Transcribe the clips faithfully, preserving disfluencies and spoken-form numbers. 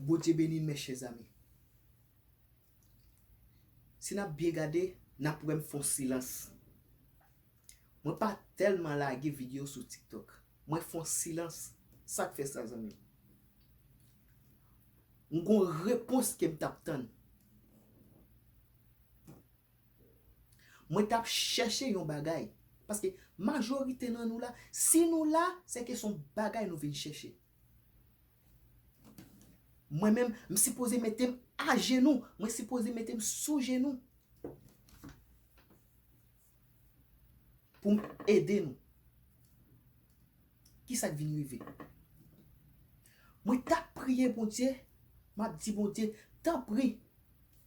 Bondye beni n, mes chers amis. Si n ap byen gade, n ap wè m fè yon silans. Mwen pa tèlman lage videyo sou TikTok. Mwen fè yon silans. Sa k fè sa, zanmi m? M gon repons ke m t ap tann. Mwen t ap chèche yon bagay. Paske majorite nan nou la, si nou la, se ke se yon bagay nou vin chèche. Mwen menm, m sipoze mete m ajenou. Mwen sipoze mete m sou jenou pou m ede nou. Kisa k vin rive? Mwen t ap priye Bondye, m ap di Bondye, tanpri,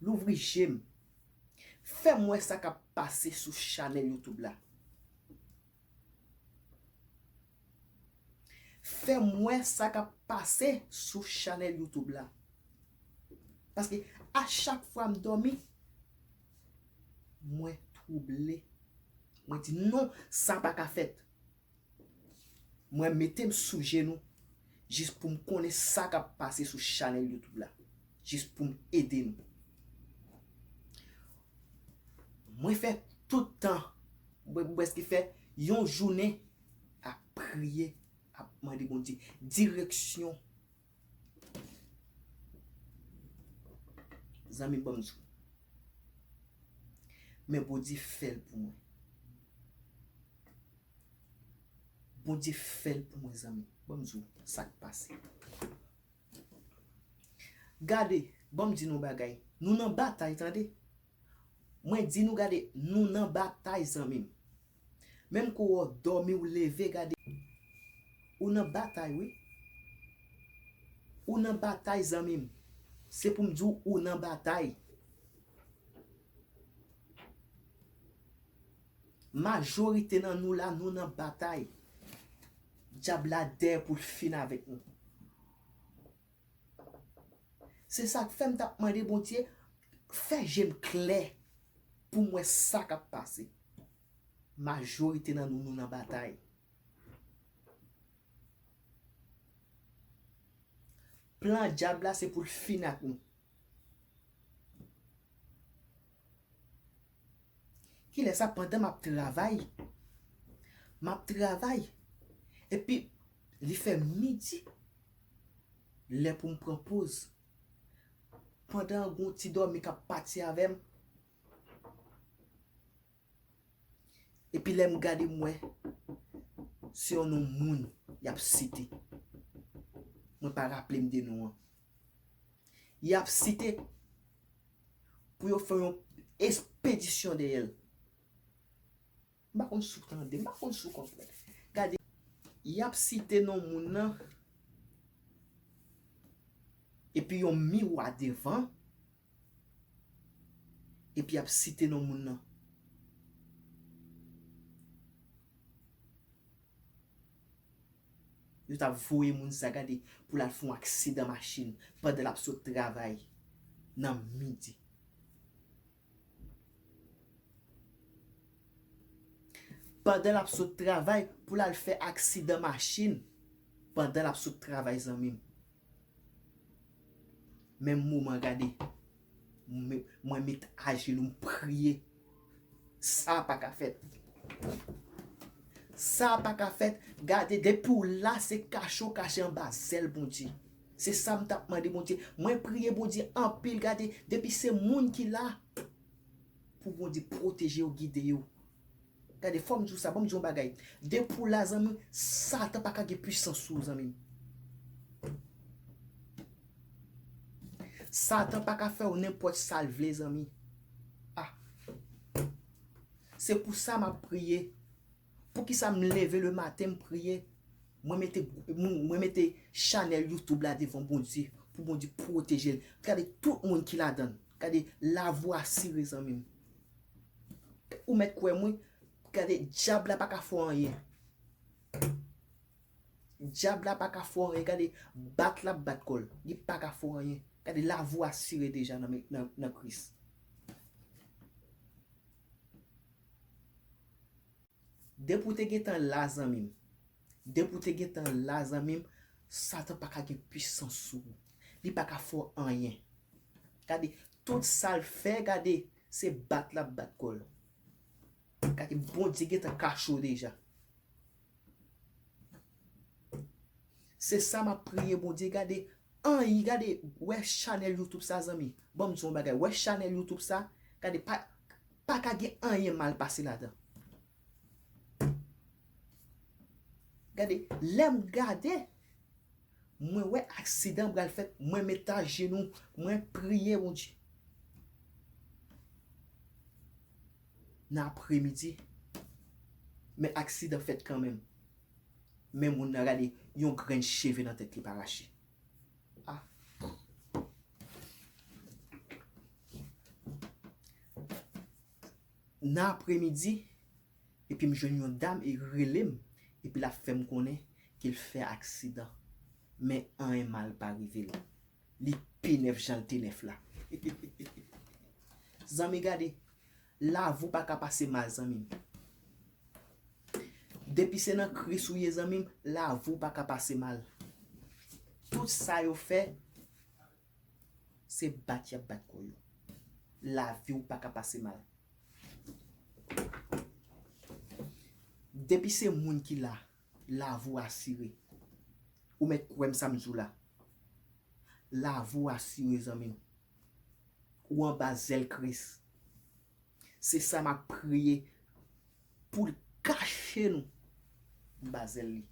louvri je m. Fè m wè sa k ap pase sou chanèl YouTube la. Fè m wè sa k ap pase sou chanèl YouTube la. Paske a chak fwa m dòmi, mwen twouble. Mwen di, "Non, sa pa ka fèt." Mwen mete m sou jenou jis pou m konnen sa k ap pase sou chanèl YouTube la. Jis pou m ede nou. Mwen fè tout tan, mwen prèske fè yon jounen ap priye, ap mande Bondye direksyon. Zanmi, ban m di w. Men Bondye fè l pou mwen. Bondye fè l pou mwen, zanmi. Ban m di w sa k pase. Gade, ban m di nou bagay. Nou nan batay, tande. Mwen di nou, gade, nou nan batay, zanmi m. Menm kou w dòmi, w leve, gade. Ou nan batay, wi. Ou nan batay, zanmi m. Se pou m di w, ou nan batay. Majorite nan nou la, nou nan batay. Dyab la dèyè pou l fin avèk nou. Se sa k fè m t ap mande Bondye, fè je m klè pou m wè sa k ap pase. Majorite nan nou, nou nan batay. Plan dyab la, se pou l fin ak nou. Kilè sa, pandan m ap travay, m ap travay, epi li fè midi, lè pou m pran poz. Pandan gon ti dòmi k ap pati avè m, epi lè m gade, m wè se yon non moun y ap site. Mwen pa raple m de non an. Y ap site pou yo fè yon espedisyon dèyè l. M pa konn si w tande, m pa konn si w konprann. Gade, y ap site non moun nan, epi yon miwa devan, epi y ap site non moun nan. Yo t ap voye moun sa, gade, pou l al fè yon aksidan machin pandan l ap sot travay nan midi. Pandan l ap sot travay pou l al fè aksidan machin, pandan l ap sot travay, zanmi m. Menm moman, gade, mwen, mwen met ajenou, m priye. Sa pa ka fèt. Sa pa ka fèt. Gade, depi w la, se kache w kache anba zèl Bondye. Se sa m t ap mande Bondye. Mwen priye Bondye anpil, gade, depi se moun ki la, pou Bondye pwoteje yo, gide yo. Gade, fò m di w sa, ban m di w yon bagay. Depi w la, zanmi, Satan pa ka gen pwisans sou ou, zanmi. Satan pa ka fè w nenpòt sa l vle, zanmi. Ah. Se pou sa m ap priye. Poukisa m leve le maten, m priye? Mwen mete, mwen mete chanèl YouTube la devan Bondye, pou Bondye pwoteje l. Gade tout moun ki ladan l. Gade, lavwa sire, zanmi m. Ou mèt kwè m, wi. Gade, dyab la pa ka fè w anyen. Dyab la pa ka fè w anyen. Gade, bat l ap bat kò l. Li pa ka fè w anyen. Gade, lavwa sire deja nan, nan, nan Kris. Depi w te gentan la, zanmi m. Depi w te gentan la, zanmi m, Satan pa ka gen pwisans sou ou. Li pa ka fè w anyen. Gade, tout sa l fè, gade, se bat l ap bat kò l. Gade, Bondye gentan kache w deja. Se sa m ap priye Bondye. Gade, anyen, gade, wè chanèl YouTube sa, zanmi. Ban m di w yon bagay. Wè chanèl YouTube sa, gade, pa, pa ka gen anyen mal pase ladan. Gade, lè m gade, mwen wè aksidan pral fèt, mwen met ajenou, mwen priye Bondye. Nan apremidi, men aksidan fèt kanmenm. Men moun nan, gade, yon grenn cheve nan tèt li pa rache. Ah. Nan apremidi, epi m jwenn yon dam e rele m, epi l ap fè m konnen ke l fè aksidan. Men anyen mal pa rive l. Li pi nèf jan l te nèf la. Zanmi, gade, lavi w pa ka pase mal, zanmi m. Depi se nan Kris ou ye, zanmi m, lavi w pa ka pase mal. Tout sa yo fè, se bat y ap bat kò yo. Lavi w pa ka pase mal. Depi se moun ki la, lavi w asire. Ou mèt kwè m sa m di w la. Lavi w asire, zanmi m. Ou anba zèl Kris. Se sa m ap priye pou l kache nou anba zèl li.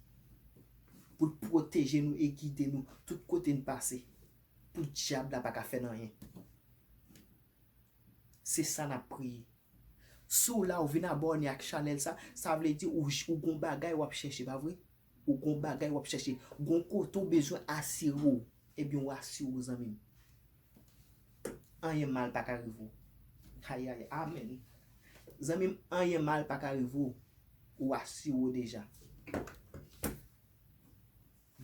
Pou l pwoteje nou e gide nou tout kote n pase. Pou dyab la pa ka fè n anyen. Se sa n ap priye. Si w la, ou vin abòne ak chanèl sa, sa vle di ou, ou gon bagay w ap chèche, pa vre? Ou gon bagay w ap chèche. Gon kote w bezwen asire w. Ebyen, w asire w, zanmi m. Anyen mal pa ka rive w. Ayayay, amèn. Zanmi m, anyen mal pa ka rive w. Ou asire w deja.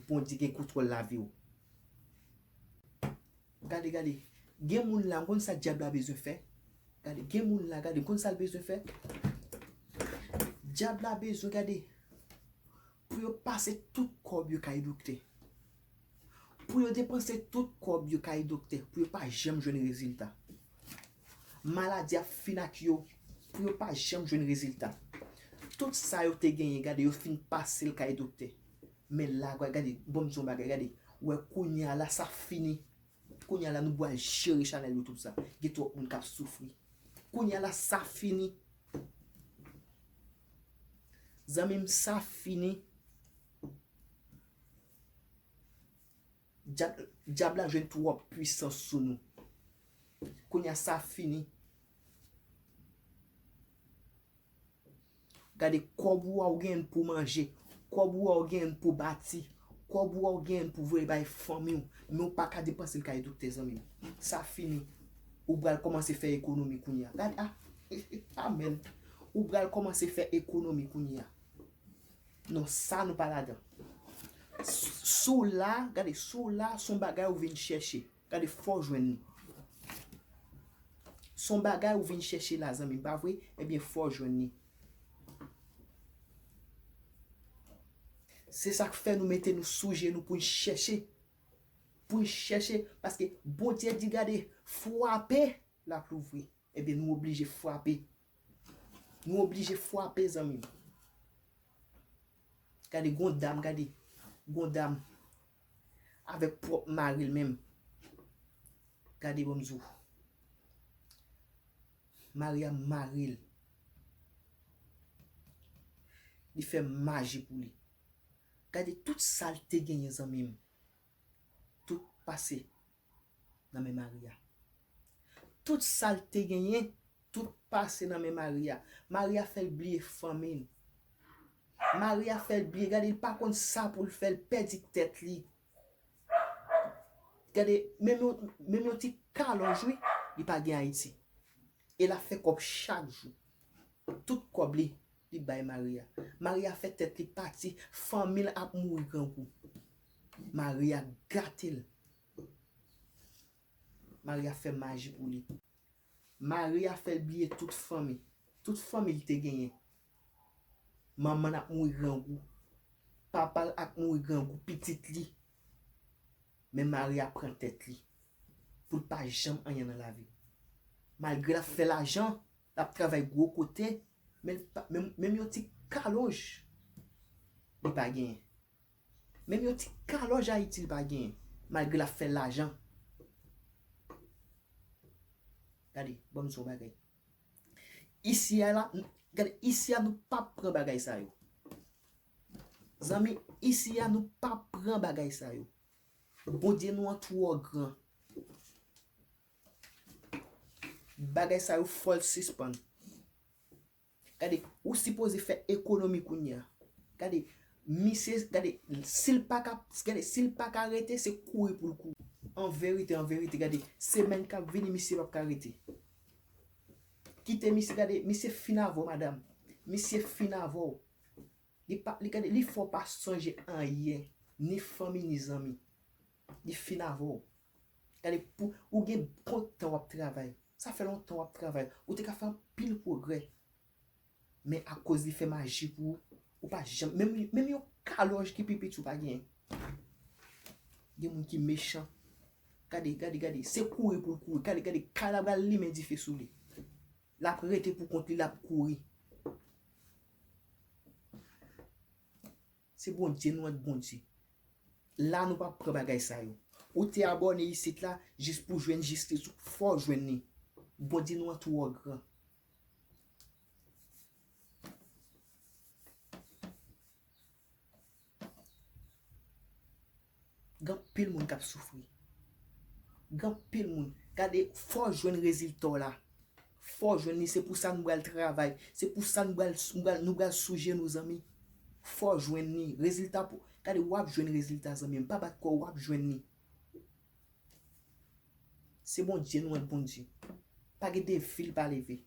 Bondye gen kontwòl lavi w. Gade, gade. Gen moun la, m konn sa dyab la bezwen fè. Gade, gen moun la, gade, m konn sa l bezwen fè. Dyab la bezwen, gade, pou yo pase tout kòb yo kay doktè. Pou yo depanse tout kòb yo kay doktè, pou yo pa janm jwenn rezilta. Maladi ap fin ak yo, pou yo pa janm jwenn rezilta. Tout sa yo te genyen, gade, yo fin pase l kay doktè. Men la, gade, ban m di w yon bagay, gade. Wè, kounye a la, sa fini. Kounye a la, nou pral jere chanèl YouTube sa. Gen twòp moun k ap soufri. Kounye a la, sa fini. Zanmi m, sa fini. Dyab, dyab la jwenn twòp pwisans sou nou. Kounye a, sa fini. Gade, kòb ou a ou genyen pou manje, kòb ou a ou genyen pou bati, kòb ou a ou genyen pou voye bay fanmi w, men ou pa ka depanse l kay doktè, zanmi m. Sa fini. Ou pral kòmanse fè ekonomi kounye a. Gade, ah, amèn. Ou pral kòmanse fè ekonomi kounye a. Non, sa nou pa ladan. S-, si w la, gade, si w la, se yon bagay ou vin chèche. Gade, fò w jwenn li. Se yon bagay ou vin chèche la, zanmi m, pa vre? Ebyen, fò w jwenn li. Se sa k fè nou mete nou sou je nou pou n chèche. Pou n chèche, paske Bondye di, gade, frape, l ap louvri. Ebyen, nou oblije frape. Nou oblije frape, zanmi m. Gade, gon dam, gade. Gon dam. Avèk pwòp mari l menm. Gade, ban m di w. Mari a mari l. Li fè maji pou li. Gade tout sa l te genyen, zanmi m. Tout pase nan men mari a. Tout sa l te genyen, tout pase nan men mari a. Mari a fè l bliye fanmi l. Mari a fè l bliye, gade, li pa konn sa pou l fè, l pèdi tèt li. Gade, menm yon, menm yon ti kalòj, wi, li pa gen Ayiti. E l ap fè kòb chak jou. Tout kòb li, li bay mari a. Mari a fè tèt li pati, fanmi l ap mouri grangou. Mari a gate l. Mari a fè maji pou li. Mari a fè l bliye tout fanmi. Tout fanmi l te genyen. Manman l ap mouri grangou. Papa l ap mouri grangou, pitit li. Men mari a pran tèt li pou l pa janm anyen nan lavi. Malgre l ap fè lajan, l ap travay gwo kote, men l pa, menm, menm yon ti kalòj, li pa genyen. Menm yon ti kalòj Ayiti, li pa genyen, malgre l ap fè lajan. Gade, ban m di w yon bagay. Isi a la, n-, gade, isi a nou p ap pran bagay sa yo. Zanmi, isi a nou p ap pran bagay sa yo. Bondye nou an twò gran. Bagay sa yo fò l sispann. Gade, ou sipoze fè ekonomi kounye a. Gade, misye, gade, si l pa ka, gade, si l pa ka rete, se kouri pou l kouri. An verite, an verite, gade, semèn k ap vini, misye p ap ka rete. Kite misye, gade, misye fin avè w, madanm. Misye fin avè w. Li pa, li, gade, li fè w pa sonje anyen, ni fanmi, ni zanmi. Li fin avè w. Gade, pou, ou gen kontan w ap travay. Sa fè lontan w ap travay. Ou te ka fè anpil pwogrè. Men akoz li fè maji pou ou, ou pa janm, menm, menm yon kalòj ki pi piti ou pa genyen. Gen moun ki mechan. Gade, gade, gade. Se kouri pou l kouri. Gade, gade. Kay la pral limen dife sou li. L ap rete pou kont li, l ap kouri. Se Bondye nou èt Bondye. La nou p ap pran bagay sa yo. Ou te abòne isit la jis pou jwenn jistis ou. Fò w jwenn li. Bondye nou an twò gran. Gen anpil moun k ap soufri. Gen anpil moun. Gade, fò w jwenn rezilta w la. Fò w jwenn li, se pou sa nou pral travay. Se pou sa nou pral, nou pral, nou pral sou je nou, zanmi. Fò w jwenn li. Rezilta pou, gade, w ap jwenn rezilta, zanmi m. Pa bat kò w, w ap jwenn li. Se Bondye nou èt Bondye. Pa gen defi l pa leve.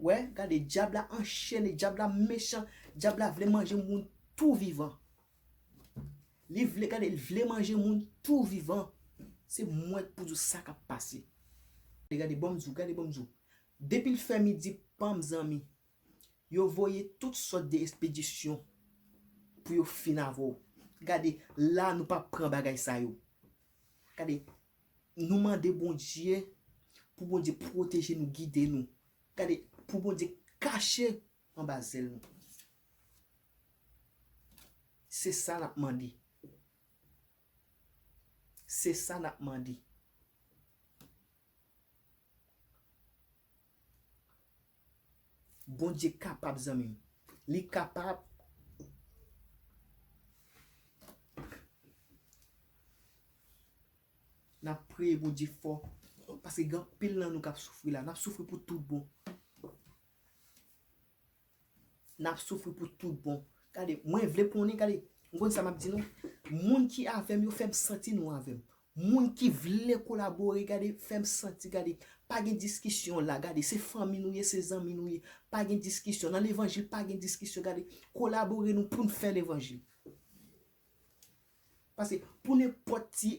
Wè, gade, dyab la anchene, dyab la mechan, dyab la vle manje moun tou vivan. Li vle, gade, li vle manje moun tou vivan. Se mwen k pou di w sa k ap pase. Gade, gade, ban m di w, gade, ban m di w. Depi l fè midi, pa m zanmi. Yo voye tout sòt de espedisyon pou yo fin avè w. Gade, la nou p ap pran bagay sa yo. Gade, nou mande Bondye pou Bondye pwoteje nou, gide nou. Gade, pou Bondye kache anba zèl nou. Se sa n ap mande. Se sa n ap mande. Bondye kapab, zanmi m. Li kapab. N ap priye Bondye fò. Paske gen anpil nan nou k ap soufri la. N ap soufri pou tout bon. N ap soufri pou tout bon. Gade, mwen vle konnen, gade, ou konn sa m ap di nou? Moun ki avè m yo fè m santi nou avè m. Moun ki vle kolabore, gade, fè m santi, gade, pa gen diskisyon la, gade, se fanmi nou ye, se zanmi nou ye, pa gen diskisyon. Nan levanjil, pa gen diskisyon, gade, kolabore nou pou n fè levanjil. Paske pou nenpòt ti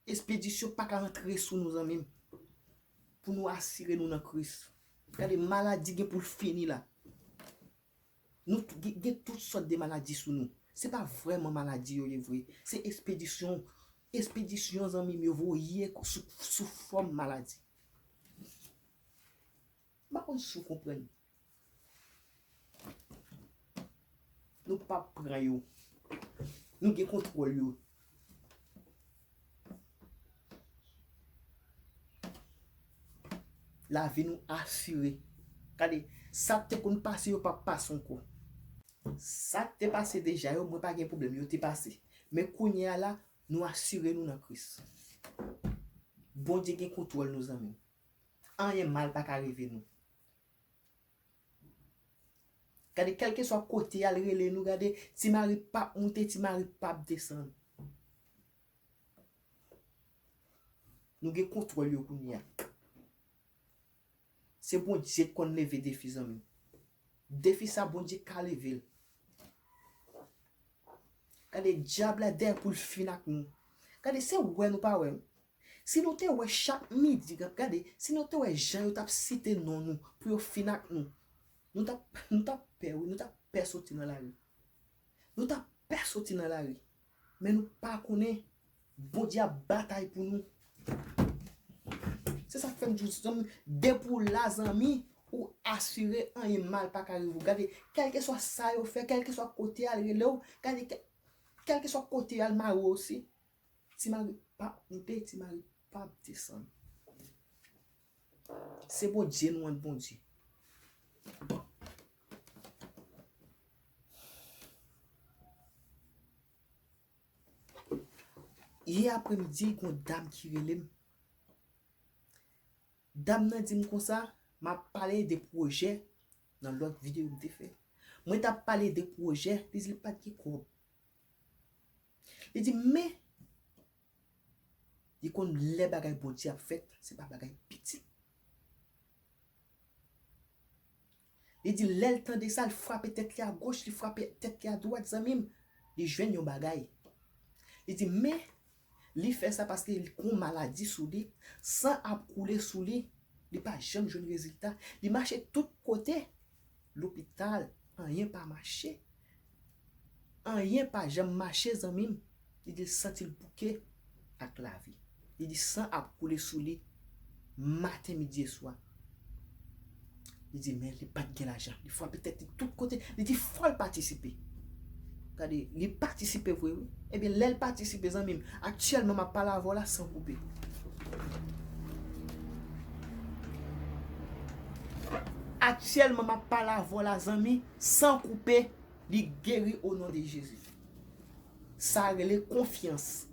espedisyon pa ka rantre sou nou, zanmi m, pou nou asire nou nan Kris. Gade, maladi gen pou l fini la. Nou t-, gen, gen tout sòt de maladi sou nou. Se pa vrèman maladi yo ye vre. Se espedisyon, espedisyon, zanmi m, yo voye sou, sou fòm maladi. M pa konn si w konprann. Nou p ap pran yo. Nou gen kontwòl yo. Lavi nou asire. Gade, sa k te konn pase yo p ap pase ankò. Sa k te pase deja yo, mwen pa gen pwoblèm, yo te pase. Men kounye a la, nou asire nou nan Kris. Bondye gen kontwòl nou, zanmi. Anyen mal pa ka rive nou. Gade, kèlkeswa kote y al rele nou, gade, Ti Mari p ap moute, Ti Mari p ap desann. Nou gen kontwòl yo kounye a. Se Bondye k konn leve defi, zanmi. Defi sa, Bondye ka leve l. Gade, dyab la dèyè pou l fin ak nou. Gade, se wè nou pa wè. Si nou te wè chak midi, ga-, gade, si nou te wè jan yo t ap site non nou pou yo fin ak nou, nou t ap, nou t ap pè, wi, nou t ap pè soti nan lari. Nou t ap pè soti nan lari. Men nou pa konnen Bondye ap batay pou nou. Se sa k fè m di w, zanmi, depi w la, zanmi, ou asire anyen mal pa ka rive w. Gade, kèlkeswa sa yo fè, kèlkeswa kote y al rele w, gade, kè- kèlkeswa kote y al mare w osi, Ti Mari p ap monte, Ti Mari p ap desann. Se Bondye nou an, Bondye. Yè apremidi, gen yon dam ki rele m. Dam nan di m konsa, m ap pale de pwojè nan lòt videyo m te fè. Mwen t ap pale de pwojè, li di li pa t gen kòb. Li di, men, li konn lè bagay Bondye ap fèt, se pa bagay piti. Li di, lè l tande sa, l frape tèt li a goch, li frape tèt li a dwat, zanmi m, li jwenn yon bagay. Li di, men, li fè sa paske li gon maladi sou li, san ap koule sou li, li pa janm jwenn rezilta. Li mache tout kote, lopital, anyen pa mache. Anyen pa janm mache, zanmi m. Li di l santi l bouke ak lavi. Li di san ap koule sou li maten, midi e swa. Li di, men li pa t gen lajan. Li frape tèt li tout kote. Li di fò l patisipe. Gade, li patisipe vre, wi. Ebyen, lè l patisipe, zanmi m, aktyèlman, m ap pale avè w la san koupe. Aktyèlman, m ap pale avè w la, zanmi, san koupe, li geri o non de Jezi. Sa rele konfyans.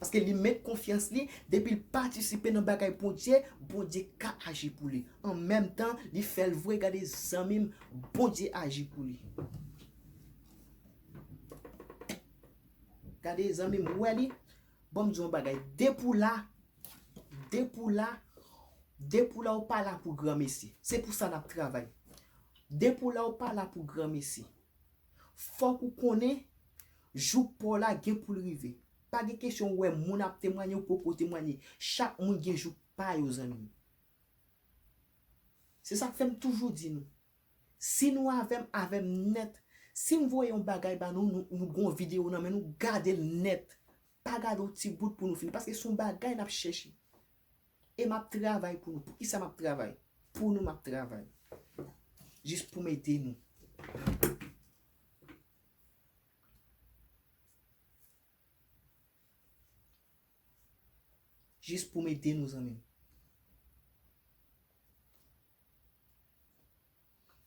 Paske li met konfyans li, depi l patisipe nan bagay Bondye, Bondye ka aji pou li. An menm tan, li fè l vre, gade zanmi m, Bondye aji pou li. Gade zanmi m, ou wè li, ban m di w yon bagay, depi w la, depi w la, depi w la ou pa la pou granmesi. Se pou sa n ap travay. Depi w la ou pa la pou granmesi. Fòk ou konnen, jou pa w la gen pou l rive. Pa gen kesyon ou wè moun ap temwanye ou poko temwanye. Chak moun gen jou pa yo, zanmi m. Se sa k fè m toujou di nou, si nou avè m, avè m nèt. Si m voye yon bagay ba nou, nou, nou gon videyo nan men nou, gade l nèt. Pa gade yon ti bout pou nou fini, paske se yon bagay n ap chèche. E m ap travay pou nou. Poukisa m ap travay? Pou nou m ap travay. Jis pou m ede nou. Jis pou m ede nou, zanmi m.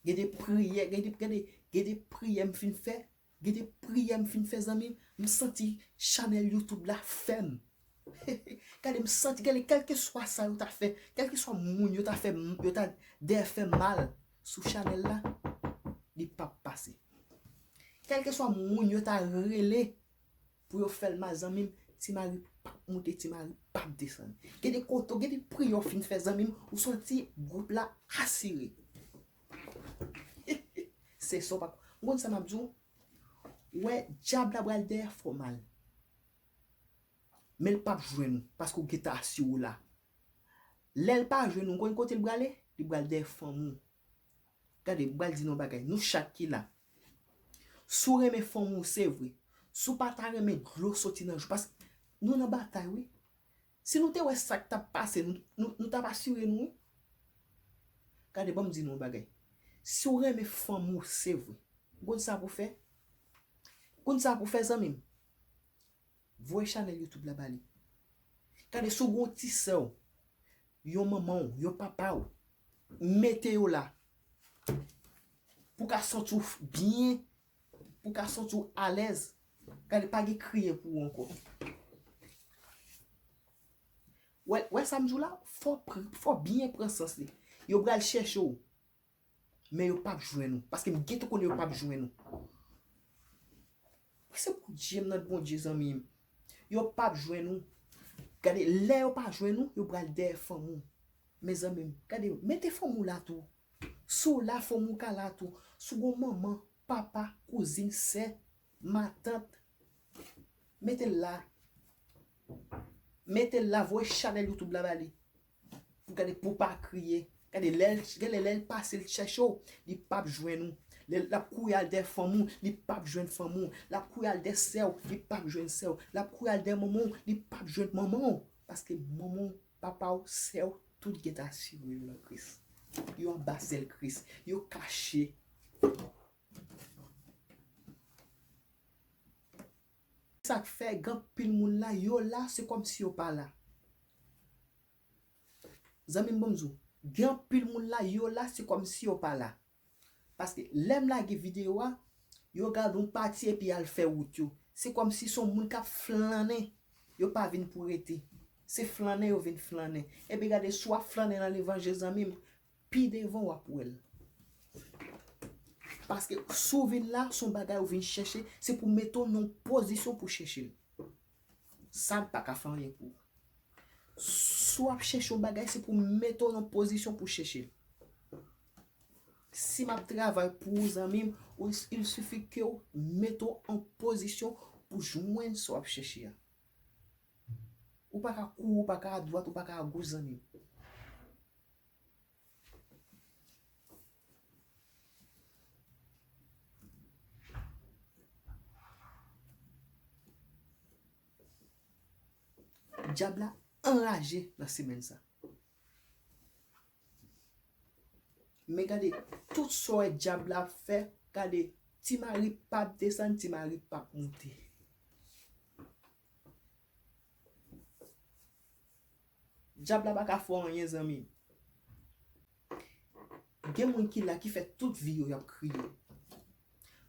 Gen de priyè, gen de, gen de, gen de priyè m fin fè. Gen de priyè m fin fè, zanmi m. M santi chanèl YouTube la fè m. Gade, m santi, gade, kèlkeswa sa yo ta fè, kèlkeswa moun yo ta fè, yo ta dèyè fè mal sou chanèl la, li p ap pase. Kèlkeswa moun yo ta rele pou yo fè l mal, zanmi m, Ti Mari p ap monte, Ti Mari p ap desann. Gen de kote, gen de priyè w fin fè, zanmi m, ou santi gwoup la asire. Se sa w pa, m konn sa m ap di w, ou wè, dyab la pral dèyè fè w mal. Men l p ap jwenn ou, paske w gentan asire w la. Lè l pa jwenn ou, w konn kote l prale? Li pral dèyè fanmi w. Gade, m pral di nou yon bagay, nou chak ki la. Si w renmen fanmi w, se vre. Si w pa ta renmen dlo soti nan je w, paske nou nan batay, wi. Si nou te wè sa k t ap pase, nou, nou, nou t ap asire nou, wi. Gade, ban m di nou yon bagay. Si w renmen fanmi w, se vre. Konn sa pou fè? Konn sa pou fè, zanmi m? Voye chanèl YouTube la ba li. Gade, si w gen yon ti sè w, yon manman w, yon papa w, mete yo la. Pou w ka santi w byen, pou w ka santi w alèz. Gade, pa gen kriye pou ou ankò. Wè, wè sa m di w la, fò, fò byen pran sans li. Yo pral chèche w. Men yo p ap jwenn ou. Paske m gentan konnen yo p ap jwenn ou. Se Bondye m nan, Bondye, zanmi m. Yo p ap jwenn ou. Gade, lè yo pa jwenn ou, yo pral dèyè fanmi w. Men zanmi m, gade, mete fanmi w la tou. Si w la, fanmi w ka la tou. Si w gon manman, papa, kouzin, sè, matant, mete l la. Mete l la, voye chanèl YouTube la ba li. Pou gade, pou pa kriye. Gade, lè l, gade, lè l pase, l chèche w, li p ap jwenn ou. Lè l ap kouri al dèyè fanm ou, li p ap jwenn fanm ou. L ap kouri al dèyè sè w, li p ap jwenn sè w. L ap kouri al dèyè manman w, li p ap jwenn manman w. Paske manman w, papa w, sè w, tout gentan asire yo nan Kris. Yo anba zèl Kris. Yo kache. Sa k fè gen anpil moun la, yo la, se kòmsi yo pa la. Zanmi m, ban m di w, gen anpil moun la, yo la, se kòmsi yo pa la. Paske lè m lage videyo a, yo gade yon pati epi y al fè wout yo. Se kòmsi se yon moun k ap flannen. Yo pa vin pou rete. Se flannen yo vin flannen. Epi gade, si w ap flannen nan levanjil, zanmi m, pi devan w ap wè l. Paske si w vin la, se yon bagay ou vin chèche, se pou mete w nan yon pozisyon pou chèche l. Sa m pa ka fè anyen pou ou. Si w ap chèche yon bagay, se pou mete w nan pozisyon pou chèche l. Si m ap travay pou ou, zanmi m, ou, il sifi ke w mete w an pozisyon pou jwenn sa w ap chèche a. Ou pa ka kouri, ou pa ka adwat, ou pa ka agoch, zanmi m. Dyab la anraje nan semèn sa. Men gade, tout sa w wè dyab la ap fè, gade, ti mari p ap desann, ti mari p ap moute. Dyab la pa ka fè w anyen, zanmi. Gen moun ki la ki fè tout vi yo y ap kriye.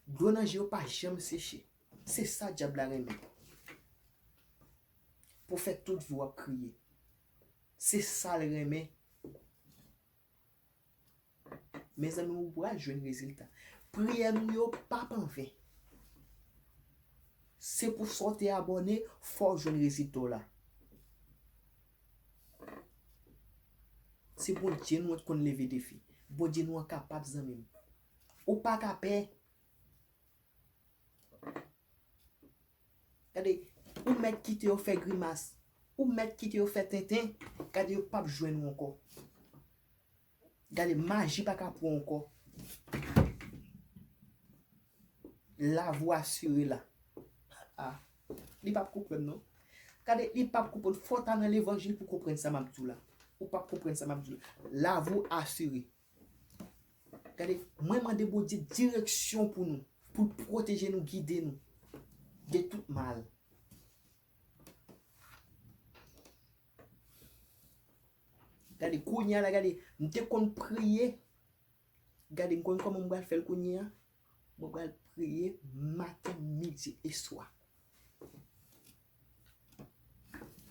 Dlo nan je yo pa janm seche. Se sa dyab la renmen. Pou fè tout vi w ap kriye. Se sa l renmen. Mezanmi, ou pral jwenn rezilta. Priyè nou yo p ap anven. Se pou sa w te abòne, fò w jwenn rezilta w la. Se Bondye nou an t konn leve defi. Bondye nou an kapab, zanmi m. Ou pa ka pè. Gade, ou mèt kite yo fè grimas. Ou mèt kite yo fè tenten. Gade, yo p ap jwenn ou ankò. Gade, maji pa ka pran w ankò. Lavi w asire la. Ah, li p ap konprann non. Gade, li p ap konprann. Fò w ta nan levanjil pou w konprann sa m ap di w la. Ou p ap konprann sa m ap di w la. Lavi w asire. Gade, mwen mande Bondye direksyon pou nou, pou l pwoteje nou, gide nou de tout mal. Gade, kounye a la, gade, m te konn priye. Gade, m konn kòman m pral fè l kounye a. Mwen pral priye maten, midi e swa.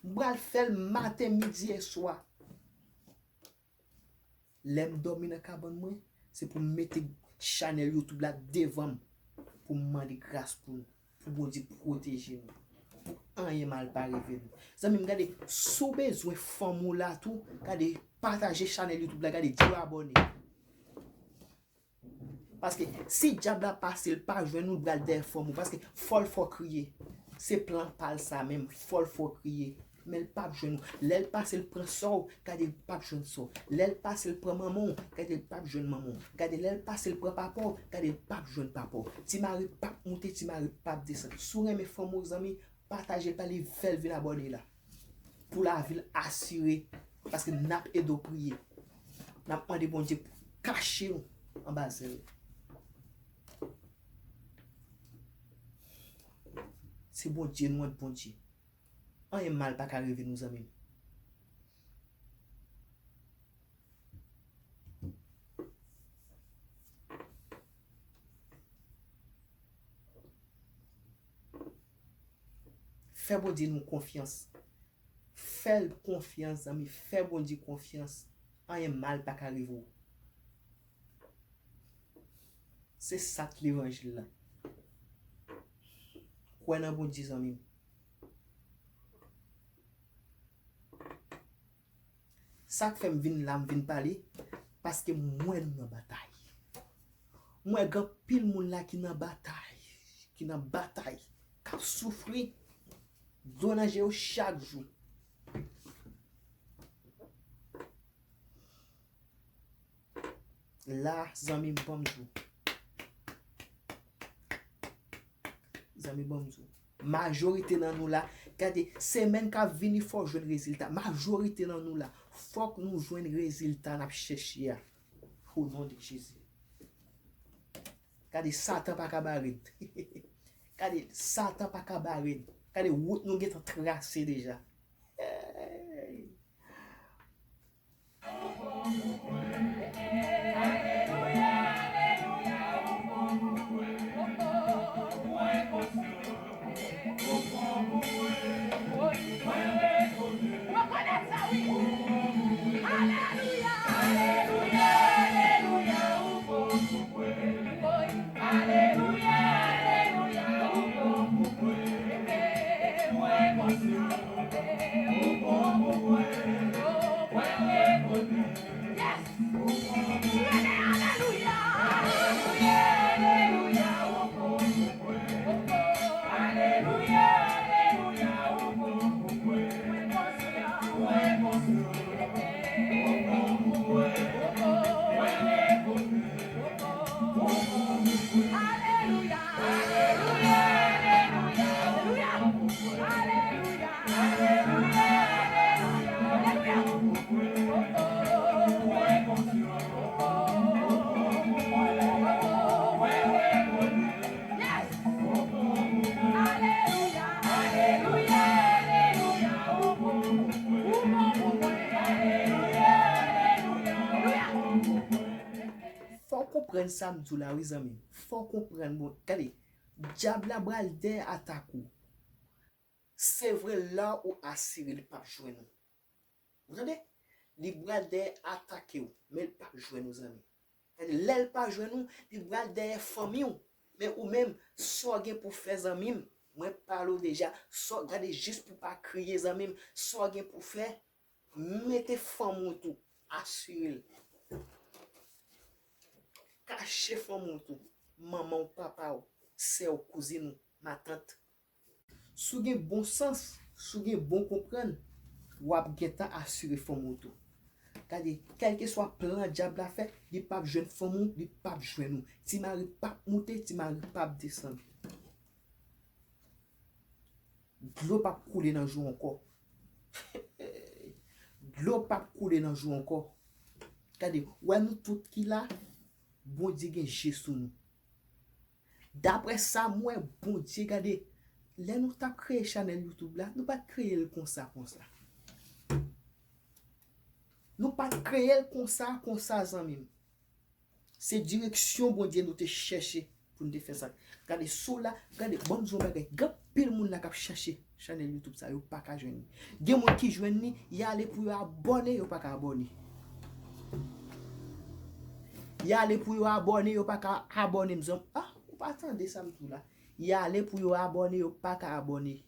M pral fè l maten, midi e swa. Lè m dòmi nan kabann mwen, se pou m mete chanèl YouTube la devan m, pou m mande gras pou nou, pou Bondye pwoteje nou, pou anyen mal pa rive nou. Zanmi m, gade, si w bezwen fanm ou la tou, gade, pataje chanèl YouTube la, gade, di yo abòne. Paske si dyab la pase, l pa jwenn ou, l pral dèyè fanm ou. Paske fò l fè w kriye. Se plan pa l sa menm, fò l fè w kriye. Men l p ap jwenn ou. Lè l pase, l pran sa w, gade, l p ap jwenn sa w. Lè l pase, l pran manman w, gade, l p ap jwenn manman w. Gade, lè l pase, l pran papa w, gade, l p ap jwenn papa w. Ti mari p ap moute, ti mari p ap desann. Si w renmen fanm ou, zanmi, pataje l, pale, fè l vin abòne la. Pou lavi l asire. Paske n ap ede w priye. N ap mande Bondye pou kache nou anba zèl. Se Bondye nou an, Bondye. Anyen mal pa ka rive nou, zanmi m. Fè Bondye nou konfyans. Fè l konfyans, zanmi. Fè Bondye konfyans. Anyen mal pa ka rive w. Se sa k levanjil la. Kwè nan Bondye, zanmi m. Sa k fè m vin la, m vin pale, paske m wè nou nan batay. M wè gen anpil moun la ki nan batay, ki nan batay, k ap soufri, dlo nan je yo chak jou. La, zanmi m, ban m di w. Zanmi, ban m di w. Majorite nan nou la, gade, semèn k ap vini, fò w jwenn rezilta. Majorite nan nou la, fòk nou jwenn rezilta n ap chèche a. O non de Jezi. Gade, Satan pa ka bare n. Gade, Satan pa ka bare n. Gade, wout nou gentan trase deja. Hey! Fò w konprann sa m di w la, wi, zanmi m. Fò w konprann, bon, gade, dyab la pral dèyè atak ou. Se vre, la ou asire, li p ap jwenn ou. Ou tande? Li pral dèyè atake w, men li p ap jwenn ou, zanmi. Gade, lè l pa jwenn ou, li pral dèyè fanmi w. Men ou menm, sa w gen pou fè, zanmi m, mwen pale w deja, sa w, gade, jis pou pa kriye, zanmi m, sa w gen pou fè, mete fanmi w tou, asire l. Kache fanmi w tou, manman w, papa w, sè w, kouzin w, matant. Si w gen bon sans, si w gen bon konprann, w ap gentan asire fanmi w tou. Gade, kèlkeswa plan dyab la fè, li p ap jwenn fanmi w, li p ap jwenn ou. Ti mari p ap moute, ti mari p ap desann. Dlo p ap koule nan je w ankò. Dlo p ap koule nan je w ankò. Gade, wè nou tout ki la, Bondye gen je sou nou. Daprè sa m wè, Bondye, gade, lè nou t ap kreye chanèl YouTube la, nou pa t kreye l konsa, konsa. Nou pa t kreye l konsa, konsa, zanmi m. Se direksyon Bondye nou te chèche pou n te fè sa. Gade, sou la, gade, ban m di w yon bagay. Gen anpil moun la k ap chèche chanèl YouTube sa, yo pa ka jwenn li. Gen moun ki jwenn li, y ale pou yo abòne, yo pa ka abòne. Y ale pou yo abòne, yo pa ka abòne, m zanmi. Ah, ou pa tande sa m di w la. Y ale pou yo abòne, yo pa ka abòne.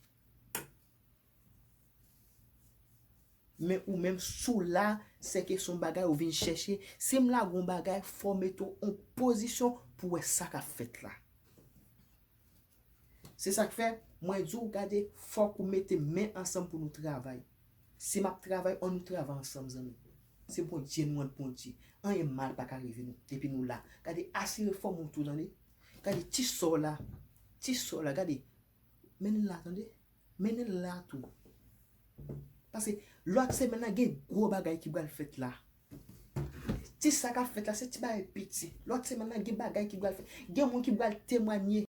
Men ou menm, si w la, se ke se yon bagay ou vin chèche. Si m lage yon bagay, fò w mete w an pozisyon pou w wè sa k ap fèt la. Se sa k fè, mwen di w, gade, fòk ou mete men ansanm pou nou travay. Si m ap travay, ann nou travay ansanm, zanmi. Se Bondye nou, ann Bondye. Anyen mal pa ka rive nou, depi nou la. Gade, asire fanmi w tou, tande. Gade, ti sè w la, ti sè w la, gade. Mennen l la, tande. Mennen l la tou. Paske lòt semèn nan, gen gwo bagay ki pral fèt la. Ti sa k ap fèt la, se ti bagay piti. Lòt semèn nan, gen bagay ki pral fèt. Gen moun ki pral temwanye.